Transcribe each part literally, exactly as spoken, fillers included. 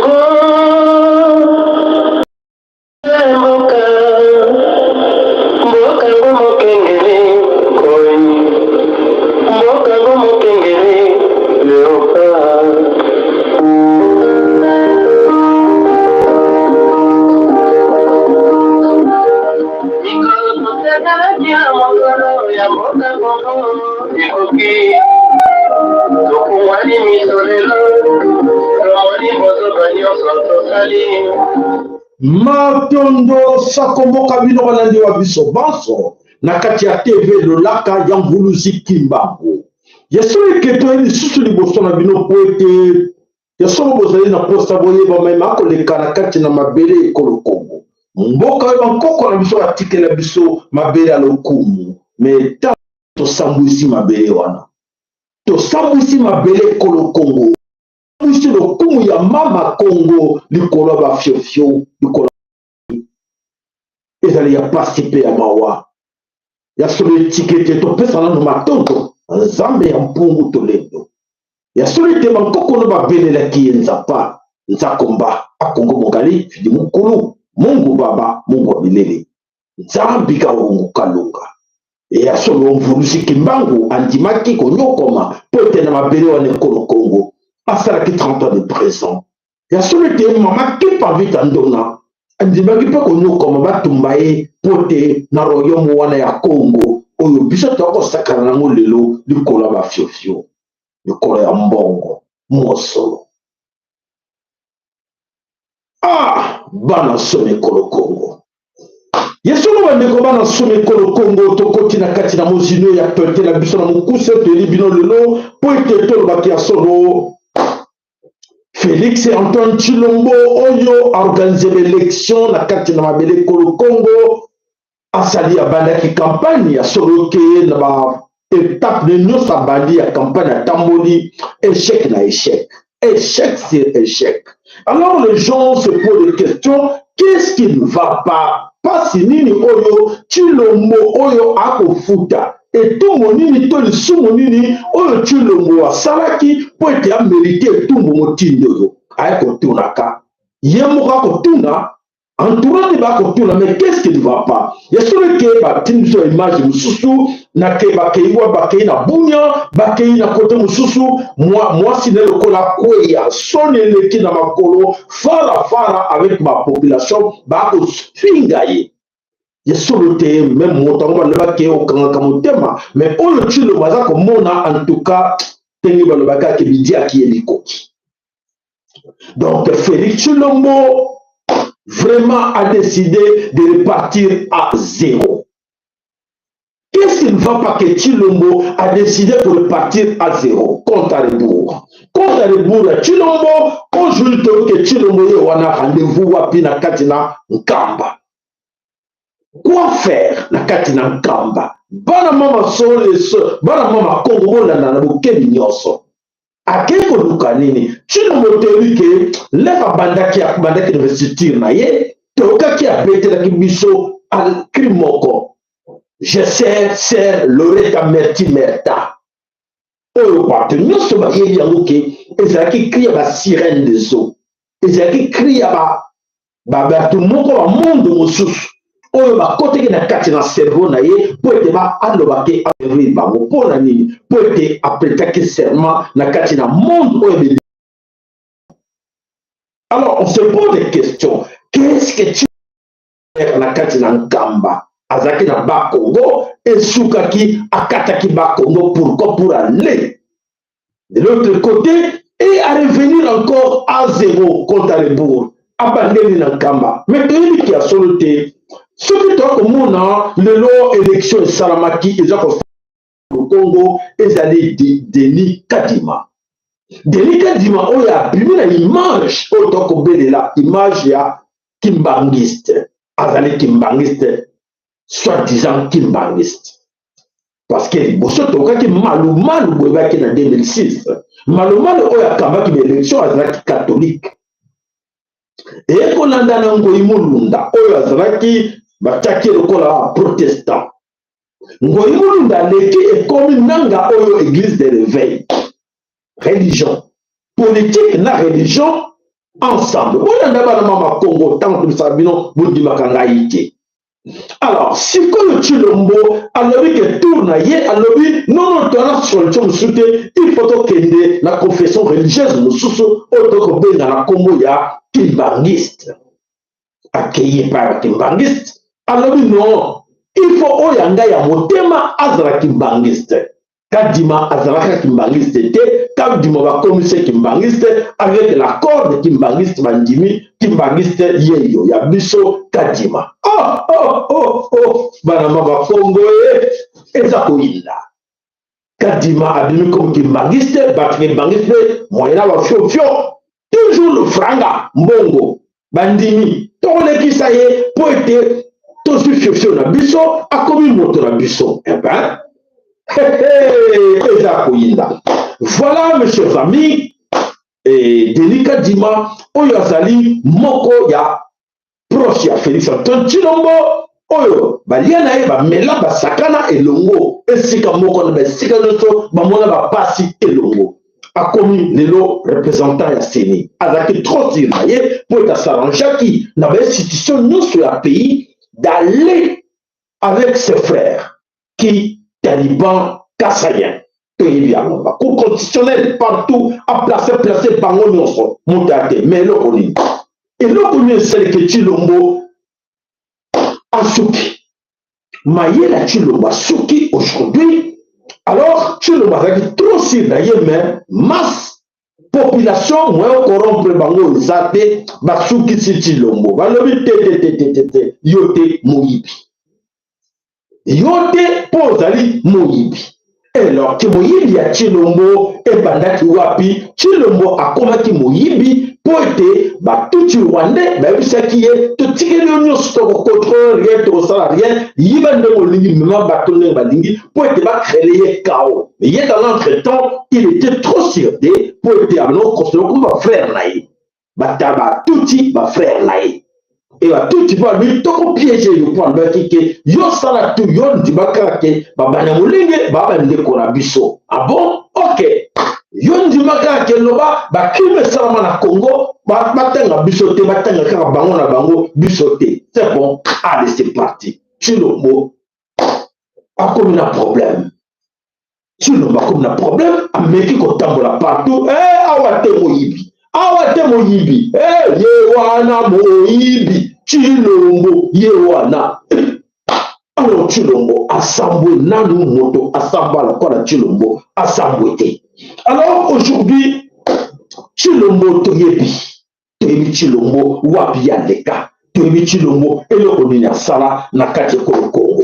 Mboka, mboka ngo mokengeli, koi. Mboka ngo mokengeli, Léopard. Mikolo tosekalaki na mokolo ya mboka Kongo ekoki. Tokungwani miso lelo, tomoni bozoba nyonso tosali. Matondo, sakomboka bino balandi wa biso banso na kati ya T V Lolaka ya Mvuluzi Kimbangu. Ya solo ke toyei lisusu liboso na bino po ete ya solo bozali na posa boyeba mai makoleka na kati na mabele ekolo Kongo. Mboka oyo bankoko na biso batikela biso mabele ya lokumu. Mais ntango tosambwisi mabele wana, tosambwisi mabele ekolo Kongo, tosambwisi lokumu ya mama Kongo likolo ya bafiofio, likolo ya, ezali ya mpasi mpe ya mawa. Ya solo etika ete topesa nanu matondo na Nzambe ya Mpungu Tulendo. Ya solo ete bankoko na babelelaki ye Nzapa, Nzakomba, a Kongo Mongali, Fidi Mukulu, Mungu Baba, Mungu wa Milele, Nzambi Kahungu Kalunga. E ya solo Mvuluzi Kimbangu andimaki konyokoma po ete na mabele wana ekolo Kongo asalaki trente ans de prison. Ya solo ete mama Kimpa Vita Ndona andimaki mpe konyokoma, batumba ye po ete na royaume wana ya Kongo oyo biso tokosakana nango lelo likolo ya bafiofio, likolo ya mbongo, mosolo. Ah, bana nsomi ekolo Kongo. Ya solo bandeko, bana nsomi ekolo Kongo, tokoti na kati na mozindo ya actualité na biso na mokuse toyeli bino lelo, po ete tolobaki ya solo Félix Antoine Tshilombo oyo a organiser ba élection na kati na mabele ekolo Kongo, asali, abandaki campagne, ya solo ke na ba étape ne nyonso abandi ya campagne atamboli, échec na échec, échec sur échec. Alors les gens se posent des questions, qu'est-ce qui ne va pas? Mpasi nini oyo Tshilombo oyo akofuta? Etumbu nini to lisumu nini oyo Tshilombo asalaki po ete amériter etumbu motindo oyo? Aye kotunaka. Ye moko akotuna, entourage bakotuna, mais qu'est-ce qui ne va pas? Ya solo ke batindi biso image mosusu, na ke bakei wa, bakei na Bunia, bakei na côté mosusu, mwa-, mwasi na ye lokola akweya, nsoni eleki na makolo, fala fala avec ba population, bakofinga ye. Ya solo te, même moto yango balobaki okangaka motema, mais oyo Tshilombo aza komona, en tout cas, ndenge balobaka ke bidiaki ye likoki. Donc Félix Tshilombo vraiment a décidé de repartir à zéro. Qu'est-ce qui ne va pas que Tshilombo a décidé de repartir à zéro, compte à rebours? Compte à rebours ya Tshilombo, aujourd'hui toyoki ke Tshilombo ye wana rendez-vous wapi? Na kati na Nkamba. Quoi faire na kati na Nkamba? Bana mama sole so, bana mama Kongo, bolanda na bokebi nyonso. Ake koluka nini? Tshilombo toyebi ke leka bandaki, bandaki investiture na ye, toyokaki abetelaki biso al-, cri moko: Je sers, sers Loretta Merti Merta. Oyo bato nyonso bayebi yango ke ezalaki cri ya ba sirène des eaux. Ezalaki cri ya ba, ba, bato moko, ba monde mosusu oyo bakotaki na kati na cerveau na ye, po ete ba, aloba ke aservir bango. Po na nini? Po ete apretaki serment na kati na monde oyo be-, alors on se pose des questions. Qu'est-ce que tu na kati na Nkamba? Azalaki na Bas-Congo, esukaki, akataki Bas-Congo. Pourquoi? Pour aller de l'autre côté et à revenir encore à zéro, compte à rebours. Abandeli na Nkamba. Mais toyebi ke ya solo te, soki tokomona lelo élection esalamaki, eza ko Kongo, ezali De-, Denis Kadima. Denis Kadima oyo abimi na image oyo tokobelela image ya kimbanguiste. Azali kimbanguiste, soi-disant kimbanguiste. Parce que liboso tokaki malumalu boyebaki na deux mille six. Malumalu oyo akambaki na élection azalaki catholique. Ekolanda na Ngoyi Mulunda oyo azalaki, batiaki lokola protestant. Ngoyi Mulunda aleki, ekomi nanga oyo Église de réveil. Religion. Politique na religion Ensemble. Bolanda bana mama Kongo, ntango tobisaka bino, bondimaka ngai te. Alors, sikoyo Tshilombo alobi que tour na ye, alobi: "Non, non, toza na solution mosusu te, il faut tokende na confession religieuse mosusu oyo tokobenga na nkombo ya kimbanguiste." Akeyi epai ya kimbanguiste, alobi: "Non, il faut oyo ya ngai ya motema azala kimbanguiste." Kadima azalaka kimbanguiste te, Kadima bakomisi ye kimbanguiste avec l'accord de kimbanguiste, bandimi kimbanguiste yeyo ya biso Kadima. Oh, oh, oh, oh, bana mama Kongo, eh, eza koyinda. Kadima abimi comme kimbanguiste, bato kimbanguiste, moyen na ba fiofio, toujours le franga, mbongo. Bandimi, tokolekisa ye mpo ete tozwi fiofio na biso, akomi moto na biso. Eh ben, eza koyinda. Voilà, mes chers amis, eh, Denis Kadima, oyo azali moko ya proche ya Félix Antoine Tshilombo, oyo balia na ye, bamela, basakana elongo esika moko, na baesika nyonso, bamona bapasi elongo. Akomi lelo représentant ya CENI. Azalaki trop sur na ye mpo ete asarrangeaki na bainstitution nyonso ya pays d'aller avec ses frères ki taliban kasaïen. Toyebi yango, ba cour constitutionnelle partout, aplace, place bango nyonso, moto ya te. Mais eloko nini? Eloko nini esali que Tshilombo asuki? Mayele ya Tshilombo asuki aujourd'hui. Alors Tshilombo azalaki trop sur na ye, mais masse population, moyen corrompre bango eza te, basukisi Tshilombo. Balobi: "Te, te, te, te, te, te, yo te, moyibi. Yo te, mpo ozali moyibi." Alors que moyibi ya Tshilombo ebandaki wapi? Tshilombo akomaki moyibi mpo ete ba Tutsi rwandais bayebisaki ye: "Totikeli yo nyonso, tokocontrôler rien, tokosala rien, yiba ndenge olingi, mema bato ndenge balingi," mpo ete bacréer ye chaos. Mais ye, dans l'entretemps, il était trop sur d'eux mpo ete abandaki koconsidérer comme ba frère na ye. Bata ba Tutsi ba frère na ye. Et ba Tutsi mpo balobi: "Tokopiéger yo," mpo alobaki que yo sala tout, yo ndima kaka que ba Banyamulenge ba bandeko na biso. Ah bon? Ok. Yo ndima kaka que, loba, ba crime esalama na Congo, ba, batanga biso te, batanga kaka bango na bango, biso te. C'est bon. Allez, c'est parti. Tshilombo akomi na problème. Tshilombo akomi na problème, ameki kotambola partout. Eh, awa te, moyibi. Awa te, moyibi. Eh, ye wana moyibi. Tshilombo, ye wana. Alors, Tshilombo asambwe, nanu moto asambwa lokola Tshilombo asambwe te. Alors, aujourd'hui, Tshilombo toyebi. Toyebi Tshilombo wapi ye aleka. Toyebi Tshilombo eloko nini asala na kati ya ekolo Congo.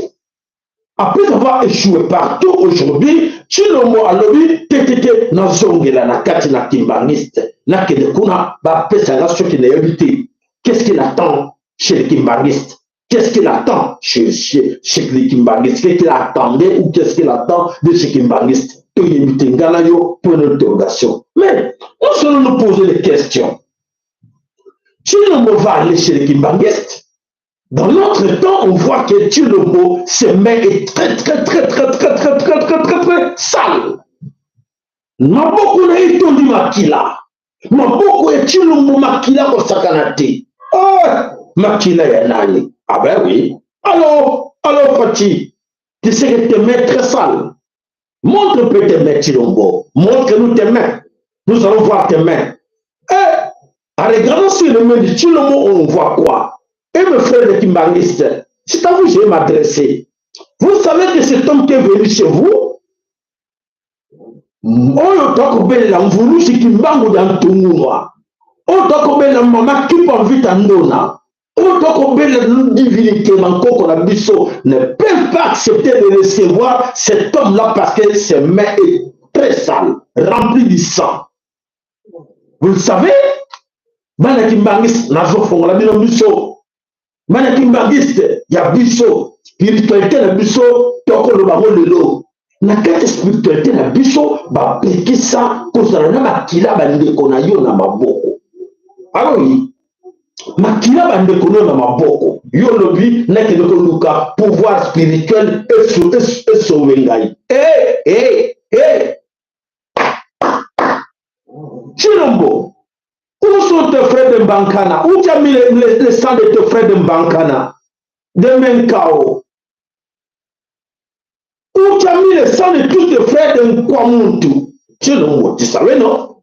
Après avoir échoué partout aujourd'hui, Tshilombo alobi: "Te, te, te, nazongela na kati na kimbanguiste. Nakende kuna, bapesa nga soki nayebi te." Qu'est-ce qu'il attend chez les kimbanguistes? Qu'est-ce qu'il attend chez, chez, chez les kimbanguistes? Qu'est-ce qu'il attendait ou qu'est-ce qu'il attend de ces kimbanguistes? Toyebi te, nga na yo, point d'interrogation. Mais, on se nous poser les questions. Tshilombo va aller chez les kimbanguistes. Dans notre temps, on voit que Tshilombo, ses mains est très, très, très sale. Maboko na ye etondi makila. Maboko ya Tshilombo makila kosakana te. Ah, makila ya nani? Ah ben oui. Allô, allô, Fatshi. Tu sais que tes mains très sales. Montre un peu tes mains, Tshilombo. Montre-nous tes mains. Nous allons voir tes mains. Eh, en regardant sur les mains de Tshilombo, on voit quoi? Et mes frères les kimbanguistes, c'est à vous que je vais m'adresser. Vous savez que cet homme qui est venu chez vous, oyo tokobelela mvulusi Kimbangu dia Ntungulwa, oyo tokobelela mama Kimpa Vita Ndona, oyo tokobelela divinité, bankoko na biso, ne peuvent pas accepter de recevoir cet homme-là parce que ses mains est très sale, rempli de sang. Vous le savez, bana kimbanguiste, nazofongola bino miso. Bana kimbanguiste ya biso, spiritualité na biso, tokoloba ngo lelo. Na kati ya spiritualité na biso, bapekisa kozala na makila bandeko na yo na maboko. Ah oui, makila bandeko na yo na maboko. Yo olobi: "Nakende koluka pouvoir spirituel eso-, eso-, esauver ngai." Eh, eh, eh. Tshilombo, ozo sont tes frères de Mbankana? Où tu as mis le, le, le sang de tes frères de Mbankana, de Menkao? Où tu as mis le sang de tous tes frères de Nkwamuntu? Tshilombo, tu savais, non?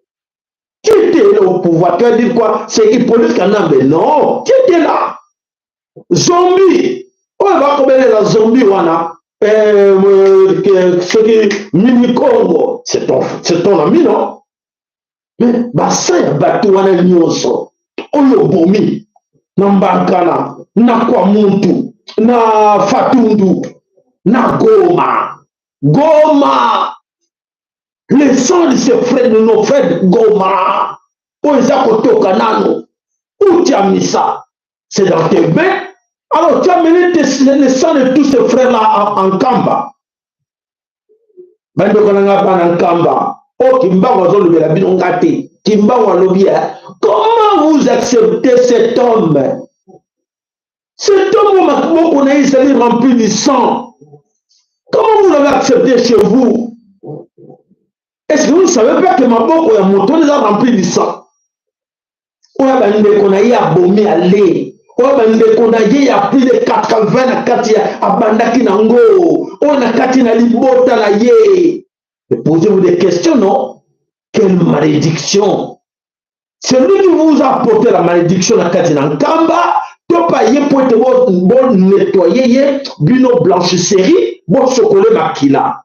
Tu étais là au pouvoir, tu as dit quoi? C'est Hippolyte Kanambe. Non, tu étais là. Zombie. Oyo bakobelela zombie wana. Eh, euh, que, ce qui, Mini Kongo. C'est ton, c'est ton ami, non? Mais ba sang ya bato wana nyonso oyo obomi na Mbankana, na Kwamuntu, na Fatundu, na Goma. Goma. Le sang de ses frères, de nos frères de Goma, oyo eza kotoka nanu. Où tu as mis ça? C'est dans tes mains. Alors tu as mené tes, le sang de tous ces frères-là en, en Nkamba. Bandeko na nga bana Nkamba, oyo Kimbangu azolobela bino, nga te. Kimbangu alobi, eh, comment vous acceptez cet homme? Cet homme oyo maboko na ye ezali rempli de sang. Comment vous l'avez accepté chez vous? Est-ce que vous ne savez pas que maboko ya moto wana eza rempli de sang? Oyo bandeko na ye abomi, allez. Oyo bandeko na ye ya plus de quatre-vingts na kati ya abandaki na ngo. Oyo na kati na libota na ye. Mais posez-vous des questions, non? Quelle malédiction! Celui qui vous a apporté la malédiction na kati na Nkamba, to pa ye po ete bo, bo nettoyer ye, bino blanchisserie, bo sokoler makila.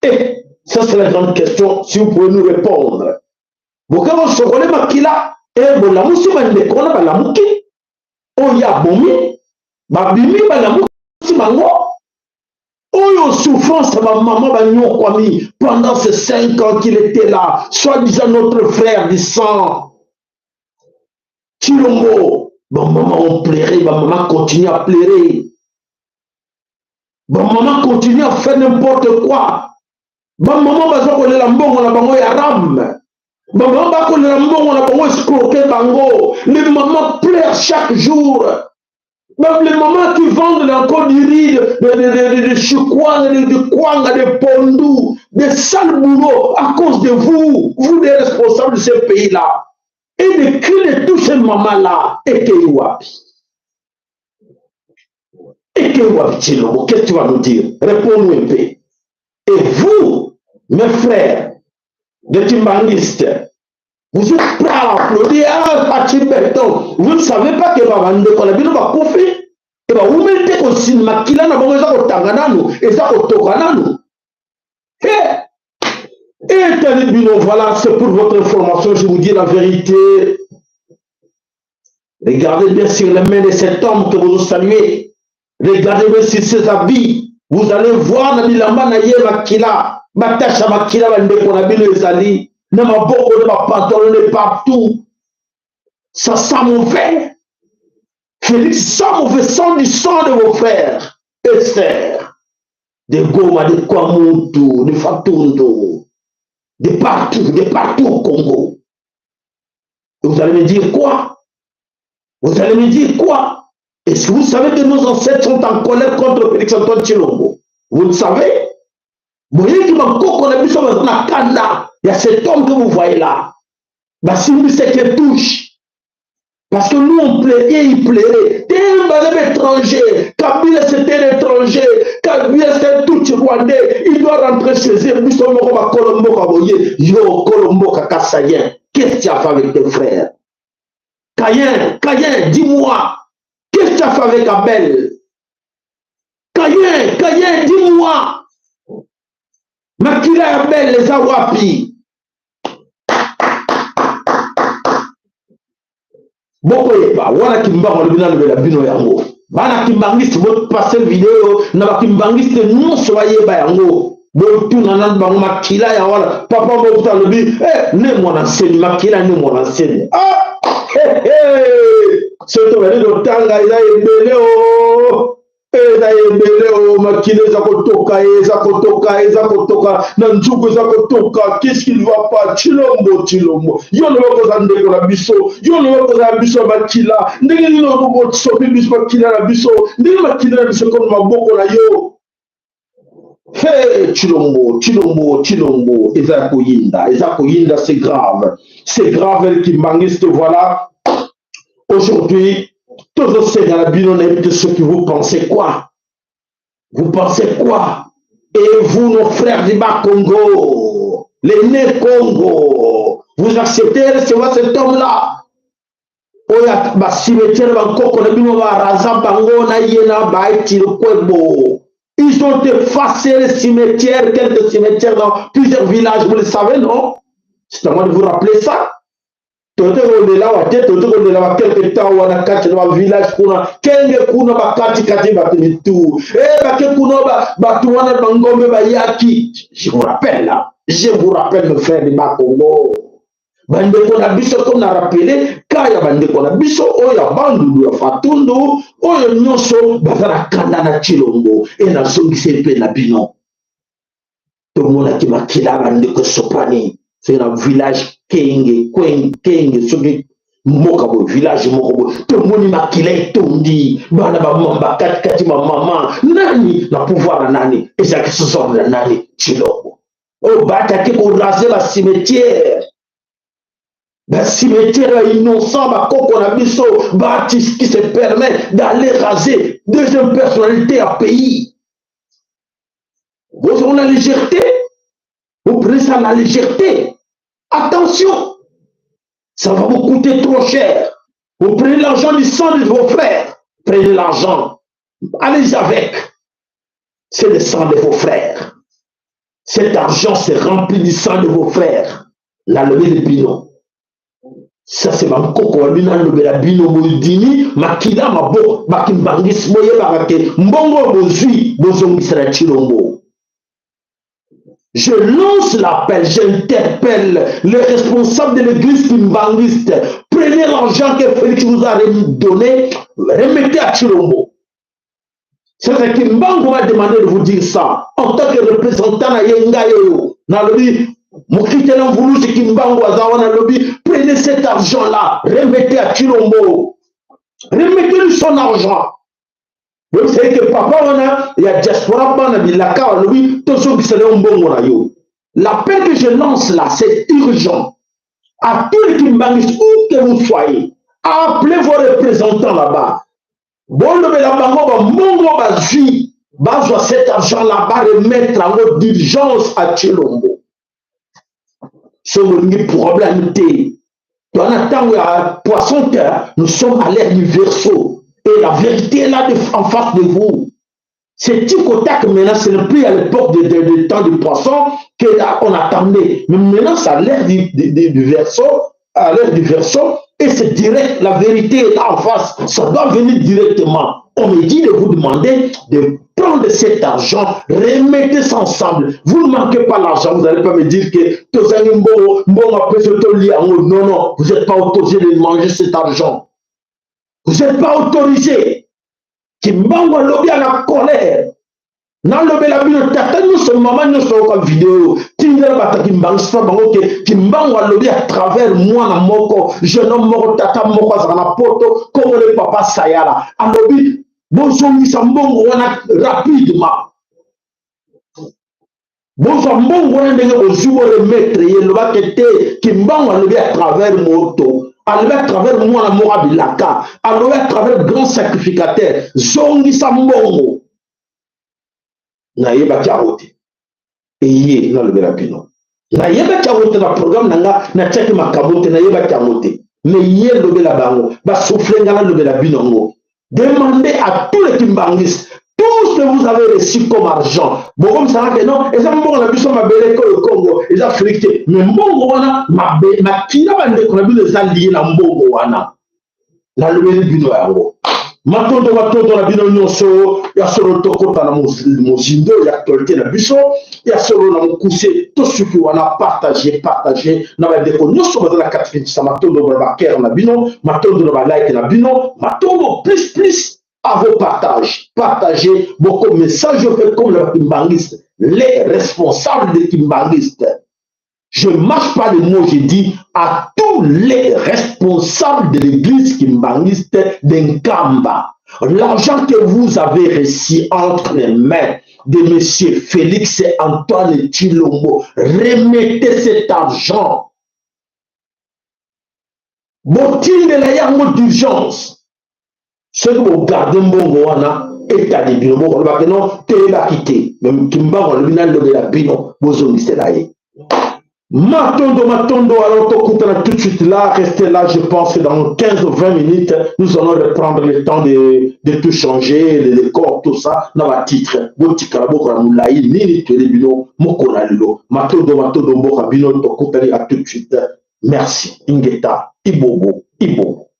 Eh, ça c'est la grande question, si vous pouvez nous répondre. Boke bo sokoler makila, eh, bolamusi bandeko wana balamuki, oyo abomi, babimi balamusi bango. Oyo souffrance ya ba maman banyokwami pendant ces cinq ans qu'il était là, soi-disant notre frère du sang. Tshilombo, ba maman ont pleuré, ba maman continue à pleurer. Ba maman continue à faire n'importe quoi. Ba maman baza kolela mbongo na bango ya haram. Ba maman bakolela mbongo na bango escroquer bango. Les mamans pleurent chaque jour. Ba, les mamans qui vendent encore du riz, de, de, de, de, de chikwa, de, de kwanga, de pondu, de sale boulot à cause de vous, vous les responsables de ce pays-là. Et des cris de tous ces mamans-là, eke wapi? Eke wapi, Tshilombo? Qu'est-ce que tu vas nous dire? Réponds-nous un peu. Et vous, mes frères, des kimbanguistes, vous êtes prêts à applaudir, ah, Fatshi Beton. Vous ne savez pas que ba bandeko na bino bakufi? Et ba women te ko sin makila na bango eza kotanga nanu, eza kotoka nanu. He! Eh, tali bino, voilà, c'est pour votre information, je vous dis la vérité. Regardez bien sur les mains de cet homme que vous saluez. Regardez bien sur ses habits. Vous allez voir na bilamba na ye makila, ba tache ya makila, bandeko na bino ezali na maboko, na ba pantalon, de partout. Ça sent mauvais. Félix sent mauvais, sent du sang de vos frères et sœurs. De Goma, de Kwamuntu, de Fatundu, de partout, de partout au Congo. Et vous allez me dire quoi? Vous allez me dire quoi? Est-ce que vous savez que nos ancêtres sont en colère contre Félix Antoine Tshilombo? Vous le savez? Boyeki bankoko na biso baza na kanda ya cet homme que vous voyez là. Basimbi se cartouche. Parce que nous, on plairait, il plairait. T'es un malheureux étranger. Kabila, c'est un étranger. Kabila, c'est un Tutsi rwandais. Il doit rentrer chez eux. Biso moko bakolo mboka boye. Yo, kolo mboka kasaïen. Qu'est-ce que tu as fait avec tes frères? Caïn, Caïn, dis-moi, qu'est-ce que tu as fait avec Abel? Caïn, Caïn, dis-moi, makila ya Abel eza wapi? Bokoyeba, wana Kimbangu alobi nalobela bino yango. Bana kimbanguiste, bo passer vidéo na ba kimbanguiste nyonso bayeba yango. Botuna nanu bango makila ya wana. Papa Mobutu alobi, eh, Ne Muanda Nsemi, makila Ne Muanda Nsemi. Ah, he, he. Soki tobandi kotanga, eza ebele, oh. Eza ebele, oh, makila eza kotoka, eza kotoka, eza kotoka. Na nzugu eza kotoka. Qu'est-ce qui ne va pas? Tshilombo, Tshilombo. Yo na yo kozala ndeko na biso. Yo na yo kozala biso ya makila. Ndenge nini okosopi biso makila na biso? Ndenge makila na biso ekoma maboko na yo? Hey, Tshilombo, Tshilombo, Tshilombo, eza koyinda, eza koyinda, c'est grave. C'est grave, les kimbanguistes, voilà. Aujourd'hui, tozo senga na bino, nayebi te ce que vous pensez quoi. Vous pensez quoi? Et vous, nos frères du Bas-Congo, les Ne Kongo, vous acceptez de recevoir cet homme-là? Oyo ba cimetière, ba nkoko na bino ba raser bango na ye na ba Eti Lukwebo. Ils ont effacé les cimetières, quelques cimetières dans plusieurs villages, vous le savez, non? C'est à moi de vous rappeler ça. Tote kolela wa te, tote kolela wa quelque temps wana kati na ba village kuna, kenge kuna ba kati kati ba nitu. Eh, ba ke kuna ba, ba tuwana ba ngombe ba yaki. Je vous rappelle là. Je vous rappelle, mes frères du Bas-Congo. Bandeko na biso, comme na rappeler, ka ya bandeko na biso, oyo ya Bandundu, ya Fatundu, oyo nyonso baza na kanda na Tshilombo, e na zongise pe na bino. Tomonaki makila bandeko esopani, c'est na village Kenge, Kwen-, Kenge, soki mboka boye, village moko boye, tomoni makila etondi, bana ba mama kati kati, ba mama, nani na pouvoir na nani? Ezalaki sous ordre na nani? Tshilombo. Oyo ba attaquer ko raser ba cimetière. Ba cimetière ya innocent, ba koko na biso, ba artiste qui se permet d'aller raser deuxième personnalité ya pays. Vous avez la légèreté, vous prenez ça à la légèreté. Attention, ça va vous coûter trop cher. Vous prenez l'argent du sang de vos frères, prenez l'argent, allez avec. C'est le sang de vos frères. Cet argent s'est rempli du sang de vos frères. Nalobi na bino. Ça, c'est ba nkoko wa bino, nalobela bino, boyini makila mabo, ba kimbanguistes, boyebaka ke mbongo bozwi, bozongisa na Tshilombo. Je lance l'appel, j'interpelle les responsables de l'église kimbanguiste. Prenez l'argent que Félix vous a donné, remettez à Tshilombo. C'est ce que Kimbangu m'a demandé de vous dire ça. En tant que représentant na ye ngai oyo, nalobi, mokitelo mvuluzi Kimbangu aza wana, nalobi, prenez cet argent-là, remettez à Tshilombo. Remettez-lui son argent. Donc, c'est que papa wana ya diaspora, bana bilaka, alobi, tozongisela yo mbongo na yo. L'appel que je lance là, c'est urgent. À tous les kimbanguistes, où que vous soyez, appelez vos représentants là-bas. Bolobela bango ba mbongo bazwi, bazwa cet argent-là, ba remettre yango d'urgence à Tshilombo. Soki olingi problème te. Dans le temps ya poisson, nous sommes à l'ère du Verseau. Et la vérité est là de, en face de vous. C'est tic au tac maintenant, ce n'est plus à l'époque de, de, de temps du poisson que là, on attendait. Mais maintenant, c'est à l'ère du, du, du, du Verseau, à l'ère du Verseau, et c'est direct, la vérité est là en face. Ça doit venir directement. On me dit de vous demander de prendre cet argent, remettez ça ensemble. Vous ne manquez pas l'argent, vous n'allez pas me dire que tozangi mbongo, mbongo après c'est tout lié. Non, non, vous n'êtes pas autorisé de manger cet argent. Vous n'êtes pas autorisé. Kimbangu alobi aza na colère. Nalobela bino, tata nyonso, mama nyonso, yoka vidéo, tindela ba kimbanguistes na bango que Kimbangu alobi à travers mwana moko, jeune homme moko, tata moko azalaka na Poto, kombo na ye Papa Sayala. Alobi, bozongisa mbongo wana rapidement. Bozwa mbongo wana ndenge bozwi, bo remettre ye, lobaka te Kimbangu alobi à travers moto, alobi à travers mwana moko ya bilaka, alobi à travers grand sacrificateur, zongisa mbongo. Nayebaki yango te. Eye, nalobela bino. Nayebaki yango te na programme na nga, natiaki makambo te, nayebaki yango te. Mais ye lobela bango, ba souffler nga nalobela bino yango. Demandez à tous les kimbanguistes, tout ce que vous avez reçu comme argent. Bokomisaka que non, eza mbongo na biso, mabele ko Congo, eza fric te. Mais mbongo wana, mabe-, makila bandeko na bino eza lié na mbongo wana. Nalobeli bino yango. Matondo, matondo na bino nyonso. Ya solo, tokota na moz-, mozindo ya actualité na biso. Ya solo, na mokuse, tosuki wana. Partager, partager na bandeko nyonso baza na kati Kinshasa. Matondo na ba cœur na bino, matondo na ba like na bino, matondo plus, plus à vos partages. Partagez beaucoup message, faites comme les kimbanguistes, les responsables des kimbanguistes. Je mâche pas les mots, je dis à tous les responsables de l'église kimbanguiste de Nkamba, l'argent que vous avez reçu entre les mains, de monsieur Félix Antoine Tshilombo. Remettez cet argent. Botindela yango d'urgence. Soki bo garder mbongo wana, état de bino, bokoloba que non, teyebaki te. Mais Kimbangu alobi nalobela bino, bozongisela ye. Matondo, matondo, alors tokutana tout de suite là, restez là, je pense que dans quinze ou vingt minutes, nous allons reprendre le temps de, de tout changer, le décor, tout ça, na ba titres. Botikala bokola mulayi, nini twele bino, mokona lelo. Matondo, matondo, mboka bino, tokutani à tout de suite. Merci. Ingeta, ibobo, ibobo.